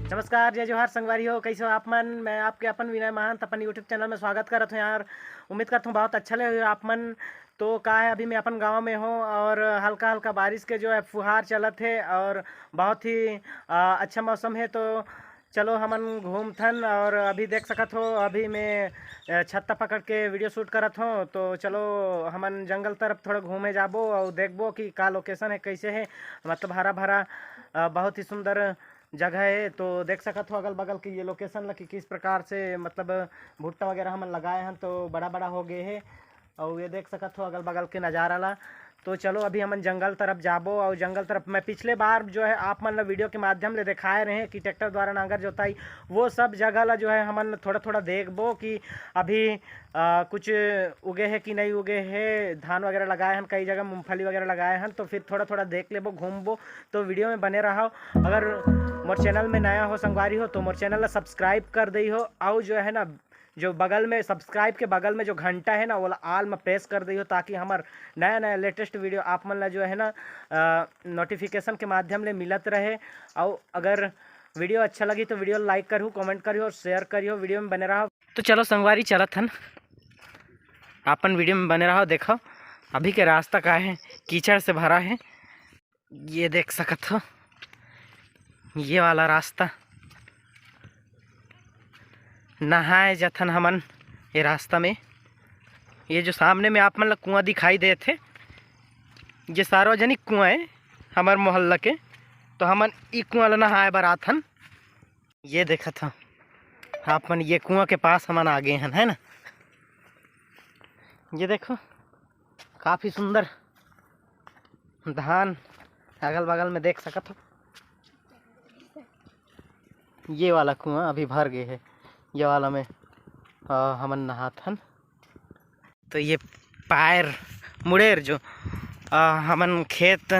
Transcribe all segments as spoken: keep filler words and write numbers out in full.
नमस्कार, जय जोहार संगवारी हो, कैसे हो आप मन? मैं आपके अपन विनय महंत अपन YouTube चैनल में स्वागत करत हूँ यार। उम्मीद करता हूँ बहुत अच्छा ले हो आप मन। तो का है, अभी मैं अपन गांव में हूँ और हल्का हल्का बारिश के जो है फुहार चलत है और बहुत ही आ, अच्छा मौसम है। तो चलो हमन घूमथन। और अभी देख सकत हो, अभी मैं अ, छत्ता पकड़ के वीडियो शूट करत हूँ। तो चलो हमन जंगल तरफ थोड़ा घूमे जाबो और देखबो कि का लोकेशन है, कैसे है, मतलब हरा भरा अ, बहुत ही सुंदर जगह है। तो देख सकत हो अगल बगल की ये लोकेशन ला कि किस प्रकार से, मतलब भुट्टा वगैरह हमन लगाए हन तो बड़ा बड़ा हो गए है। और ये देख सकत हो अगल बगल के नज़ारा ला। तो चलो अभी हमन जंगल तरफ जाबो। और जंगल तरफ मैं पिछले बार जो है आप मन ला वीडियो के माध्यम ले दिखाए रहे कि ट्रैक्टर द्वारा नांगर जोताई, वो सब जगह ला जो है हमन थोड़ा थोड़ा देखबो कि अभी आ, कुछ उगे है कि नहीं उगे है, धान वगैरह लगाए हन, कई जगह मूंगफली वगैरह लगाए हन। तो फिर थोड़ा थोड़ा देख लेबो, घूमबो। तो वीडियो में बने रहो। अगर मोर चैनल में नया हो संगवारी हो तो मोर चैनल ला सब्सक्राइब कर दई हो। और जो है ना, जो बगल में सब्सक्राइब के बगल में जो घंटा है ना, वो ला आल में प्रेस कर दई हो, ताकि हमार नया नया लेटेस्ट वीडियो आप मन ला जो है ना नोटिफिकेशन के माध्यम ले मिलत रहे। और अगर वीडियो अच्छा लगी तो वीडियो लाइक करू, कमेंट करियो और शेयर करियो। वीडियो में बने रहो। तो चलो संगवारी चलत हन, अपन वीडियो में बने रहो। देखो अभी के रास्ता का है, कीचड़ से भरा है। ये देख सकत हो ये वाला रास्ता, नहाए जथन हमन ये रास्ता में। ये जो सामने में आप मन ला कुआं दिखाई देत हे, ये सार्वजनिक कुआं है हमार मोहल्ला के। तो हमन ई कुआं ला नहाए बर आथन। ये देखत हो आप मन, ये कुआं के पास हमन आ गए हन, है ना। ये देखो काफ़ी सुंदर धान अगल बगल में देख सकत हो। ये वाला कुआं अभी भर गए है, ये वाला में अ, हमन नहात हन। तो ये पायर मुड़ेर जो अ, हमन खेत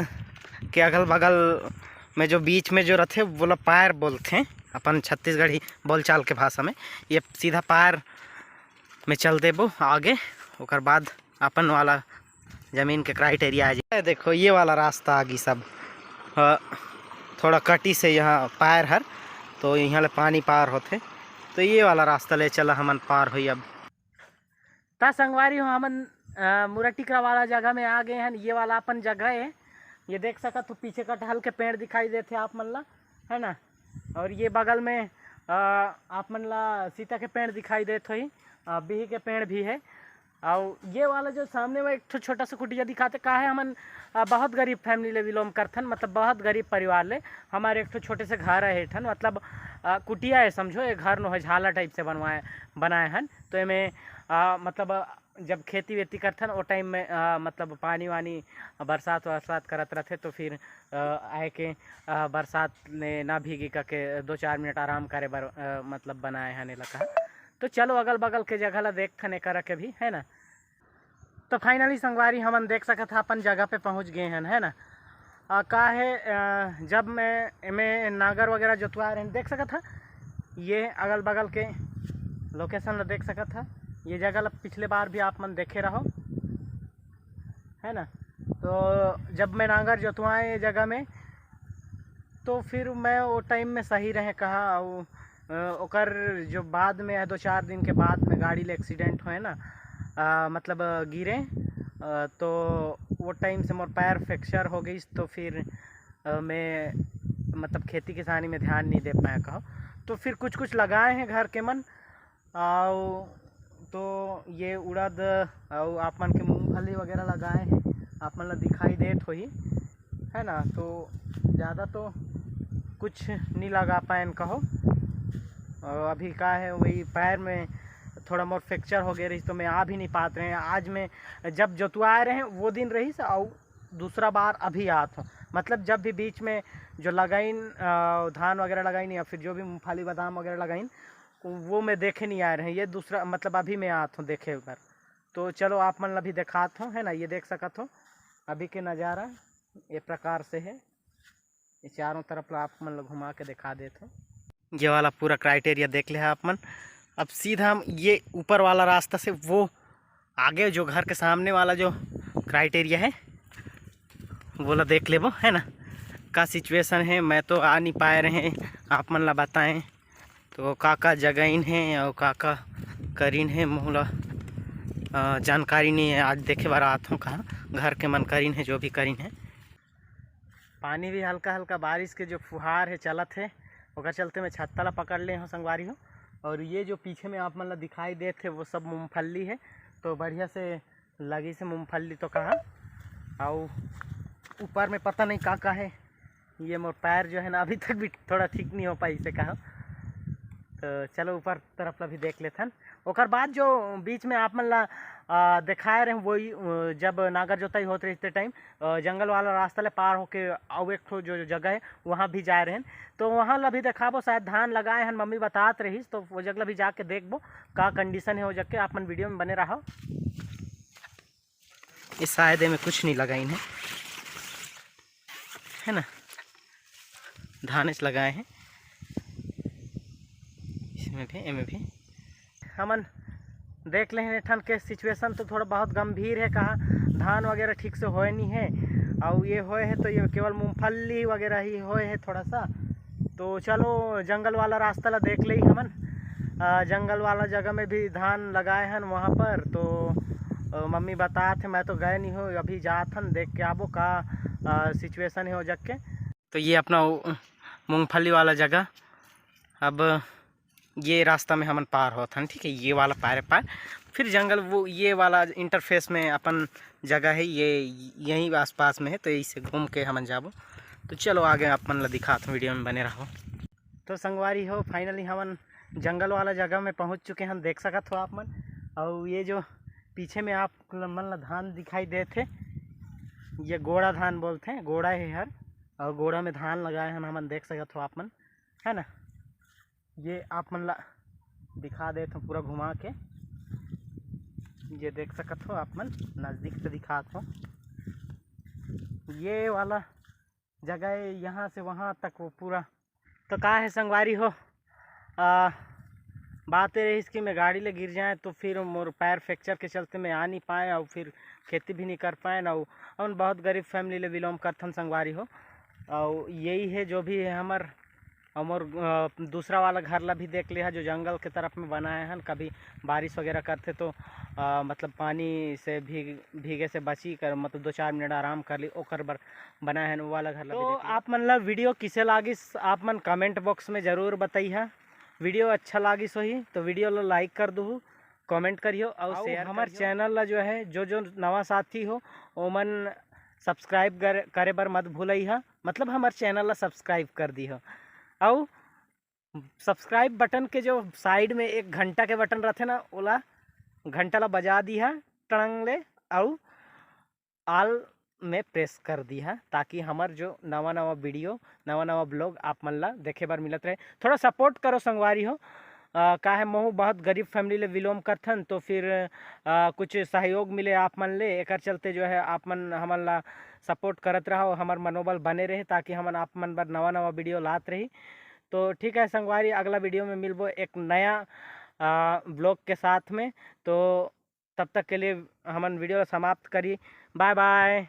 के अगल बगल में जो बीच में जो रथे, वोला पायर बोलथे अपन छत्तीसगढ़ी बोलचाल के भाषा में। ये सीधा पायर में चल देबो आगे, ओकर बाद अपन वाला जमीन के क्राइटेरिया आ जाए। देखो ये वाला रास्ता आ गी सब, अ, थोड़ा कटी से यहाँ पायर हर, तो यहाँ ले पानी पार होथे। तो ये वाला रास्ता ले चला हमन पार होई अब। त संगवारी हो, हमन अ, मुरा टिकरा वाला जगह में आ गए हन। ये वाला अपन जगह है। ये देख सकत हो पीछे कटहल के पेड़ दिखाई देथे आप मन ला, है ना। और ये बगल में अ, आप मन ला सीता के पेड़ दिखाई देत होही, अ, बिही के पेड़ भी है। और ये वाला जो सामने में एक ठो छोटा सा कुटिया दिखाते, का है हमन अ, बहुत गरीब फैमिली ले बिलोंग करथन, मतलब बहुत गरीब परिवार ले। हमारे एक ठो छोटे से घर है ठन, मतलब अ, कुटिया है समझो, ये घर नो है झाला टाइप से बनवाए बनाए हन। तो एमे अ, मतलब अ, जब खेती वेती करथन ओ टाइम में अ, मतलब पानी वानी बरसात वरसात करत रथे तो फिर अ, आए के अ, बरसात में ना भीगी करके दो चार मिनट आराम करे बर अ, मतलब बनाए हन एला कहा। तो चलो अगल बगल के जगह ला देखथन एकरा के भी, है ना। तो फाइनली संगवारी हमन देख सकत हा अपन जगह पे पहुंच गए हन, है ना। आ, का है अ, जब मैं एमे नांगर वगैरह जोतवा रहे हैं, देख सकत हा ये अगल बगल के लोकेशन ला देख सकत हा। ये जगह ला पिछले बार भी आप मन देखे रहो, है ना। तो जब मैं नांगर जोतवाए ये जगह में, तो फिर मैं वो टाइम में सही रहे कहा। और अ, ओकर जो बाद में है, दो चार दिन के बाद में गाड़ी ले एक्सीडेंट होए ना, अ, मतलब अ, गिरे, अ, तो वो टाइम से मोर पैर फ्रैक्चर हो गई। तो फिर अ, मैं मतलब खेती किसानी में ध्यान नहीं दे पाया कहो। तो फिर कुछ कुछ लगाए हैं घर के मन, आओ तो ये उड़द अउ आप मन के मूंगफली वगैरह लगाए हैं, आप मन ला दिखाई देत होही, है ना। तो ज़्यादा तो कुछ नहीं लगा पाएन कहो। और अभी का है, वही पैर में थोड़ा मोर फ्रैक्चर हो गए रही, तो मैं आ भी नहीं पात रहे। आज मैं जब जोतवाए रहे वो दिन रही से, और दूसरा बार अभी आत हूँ, मतलब जब भी बीच में जो लगाइन अ, धान वगैरह लगाइन या फिर जो भी मूंगफली बादाम वगैरह लगाइन, वो मैं देखे नहीं आए रहे। ये दूसरा मतलब अभी मैं आत हूँ देखे बर। तो चलो आप मन ला भी देखात हूँ, है ना। ये देख सकत हो अभी के नज़ारा ये प्रकार से है। ये चारों तरफ ला आप मन ला घुमा के दिखा देत हूँ। ये वाला पूरा क्राइटेरिया देख ले आप मन। अब सीधा हम ये ऊपर वाला रास्ता से वो आगे जो घर के सामने वाला जो क्राइटेरिया है, वो ला देख लेबो, है ना। का सिचुएशन है, मैं तो आ नहीं पाए रहे, आप मन ला बताएं तो का का जगह इन है और का का करिन है, मोला अ, जानकारी नहीं है। आज देखे बर आत हूँ, कहाँ घर के मन करिन है, जो भी करिन है। पानी भी हल्का हल्का, बारिश के जो फुहार है चलत है, ओकर चलते मैं छत्ता ला पकड़ ले हूँ संगवारी हो। और ये जो पीछे में आप मन ला दिखाई देत है, वो सब मूंगफली है। तो बढ़िया से लगी से मूंगफली तो कहा, और ऊपर में पता नहीं का का है। ये मोर पैर जो है ना, अभी तक भी थोड़ा ठीक नहीं हो पाई से कहा। तो चलो ऊपर तरफ ला भी देख लेथन। ओकर बाद जो बीच में आप मन ला आ, दिखाए रहे वही, अ, जब नागर जोताई होत रहिस ते टाइम, अ, जंगल वाला रास्ता ले पार होके अउ एक ठो जो, जो जगह है, वहाँ भी जाए रहन। तो वहाँ ला भी देखाबो, शायद धान लगाए हन, मम्मी बतात रहिस, तो वो जगह ला भी जाके देखबो का कंडीशन है वो जग के। आप मन वीडियो में बने रहो। ये शायद एमे कुछ नहीं लगाइन है, है ना, धानेच लगाए हैं इसमें भी, एमे भी। हमन देख ले हैं, ठन के सिचुएशन तो थोड़ा बहुत गंभीर है, कहा धान वगैरह ठीक से होए नहीं है, और ये होए है तो ये केवल मूंगफली वगैरह ही होए है थोड़ा सा। तो चलो जंगल वाला रास्ता ला देख ले हमन। आ, जंगल वाला जगह में भी धान लगाए हन वहाँ पर, तो अ, मम्मी बतात है, मैं तो गए नहीं हूँ, अभी जात हन, देख के आबो का सिचुएशन है वो जग के। तो ये अपना वो मूंगफली वाला जगह, अब ये रास्ता में हमन पार होत हन, ठीक है, ये वाला पार पार, फिर जंगल, वो ये वाला इंटरफेस में अपन जगह है, ये यहीं आसपास में है, तो यहीं से घूम के हमन जाबो। तो चलो आगे आप मन ला दिखात हूँ, वीडियो में बने रहो। तो संगवारी हो, फाइनली हमन जंगल वाला जगह में पहुंच चुके हन, देख सकत हो आप मन। और ये जो पीछे में आप मन ला धान दिखाई देत हे, ये गोड़ा धान बोलथे, गोड़ा हे हर, और गोड़ा में धान लगाए हन हमन, देख सकत हो आप मन, है ना। ये आप मन ला दिखा देत हो पूरा घुमा के, ये देख सकत हो आप मन, नज़दीक से दिखात हो। ये वाला जगह है, यहाँ से वहाँ तक वो पूरा। तो का है संगवारी हो, आ, बात ये रहिस कि मैं गाड़ी ले गिर जाए तो फिर मोर पैर फ्रैक्चर के चलते मैं आ नहीं पाए और फिर खेती भी नहीं कर पाए ना। हम बहुत गरीब फैमिली ले बिलोंग करथन संगवारी हो। और यही है जो भी है हमर, और मोर, अ, दूसरा वाला घर ला भी देख लिहा, जो जंगल के तरफ में बनाए हन। कभी बारिश वगैरह करथे तो, अ, मतलब पानी से भीग, भीगे से बची कर, मतलब दो चार मिनट आराम कर ली, ओकर बर बनाए हन वो वाला घर ला भी तो देख लिहा। आप मन ला वीडियो किसे लागिस, आप मन कमेंट बॉक्स में जरूर बताइहा। वीडियो अच्छा लागिस होही तो वीडियो ला लाइक कर दूहू, कमेंट करियो और अउ शेयर हमर करियो। चैनल ला जो है, जो जो नवा साथी हो, ओमन सब्सक्राइब कर, करे बर मत भूलइहा, मतलब हमर चैनल ला सब्सक्राइब कर दीहा। अउ सब्सक्राइब बटन के जो साइड में एक घंटा के बटन रथे ना, ओला घंटा ला बजा दीहा टड़ंग ले, अउ ऑल में प्रेस कर दीहा, ताकि हमर जो नवा नवा वीडियो, नवा नवा ब्लॉग आप मन ला देखे बर मिलत रहे। थोड़ा सपोर्ट करो संगवारी हो। अ, का है, महू बहुत गरीब फैमिली ले बिलोंग करथन, तो फिर, अ, कुछ सहयोग मिले आप मन ले, एकर चलते जो है आप मन हमन ला सपोर्ट करत रहो, हमर मनोबल बने रहे, ताकि हमन आप मन बर नवा नवा वीडियो लात रही। तो ठीक है संगवारी, अगला वीडियो में मिलबो एक नया, अ, ब्लॉग के साथ में। तो तब तक के लिए हमन वीडियो ला समाप्त करी। बाय बाय।